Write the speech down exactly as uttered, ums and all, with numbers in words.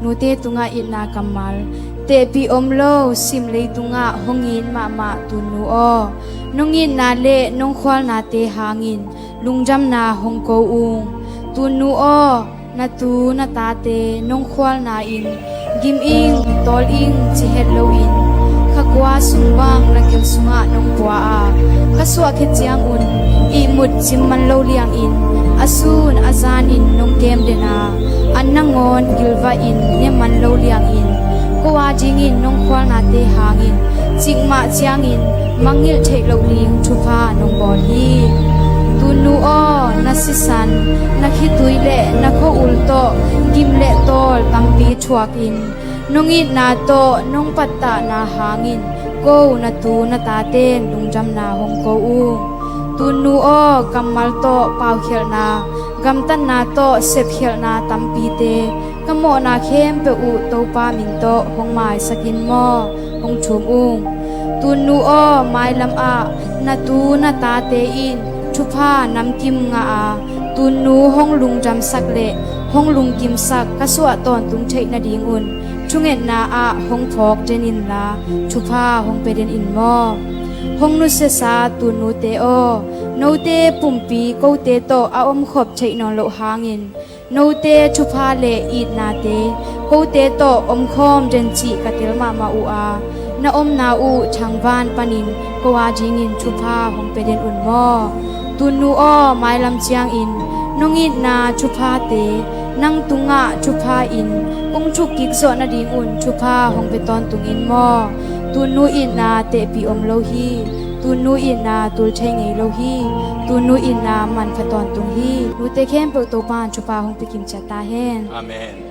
Nute tungah itna kammal, tehpih om lo sim leitungah hong it mahmah tunnu aw, nong itna le nong khualnate hangin lungdamna hong ko ung. Tunnu aw, na tu na tate nong khualna in gim ing, tawl ing ci het loin, kha kua sung bang na gil sungah nong pua a, ka suahkhit ciangun ihmut cim man lo liangin, a sun a zanin nong kem den a, an nangawn gilvahin ne man lo liangin, ko a dingin nong khualnate hangin cikmah ciangin mangngilh theih loh ding thupha nong bawl hi. Tunnu aw, na sisan, na khitui le na khua-ul tawh gim le tawl tampi thuakin, nong itna tawh nong pattahna hangin ko na tu na taten lungdamna hong ko ung. Tunnu aw, kammal tawh paukhialhna, gamtatna tawh sepkhialhna tampite ka mawhna khempeuh uh Topa min tawh hong maisak in maw, hong thum ung. Tunnu aw, mailam ah na tu na tate in thupha namkim ngah a, tunnu hong lungdamsak le hong lungkimsak ka suah tawntung theih nadingun thungetna ah hong phawk den inla, thupha hong pia den in maw. Hong nusiasa tunnute aw, note pumpi kote tawh a omkhop theih nawn loh hangin, note thupha le itnate kote tawh omkhawm den cih ka tel mahmah uh a, na omna uh thangvan panin ko a dingin thupha hong pia den un maw. Tunnu aw, mailam ciangin nong itna thuphate nang tungah thupha in kong thukkik zawh nadingun thupha hong pia tawntung in maw. Tunnu itna tehpih om lo hi. Tunnu itna tul thei ngei lo hi. Tunnu itna manpha tawntung hi. Nute khempeuh Topa in thupha hong pia kim ciat ta hen. Amen.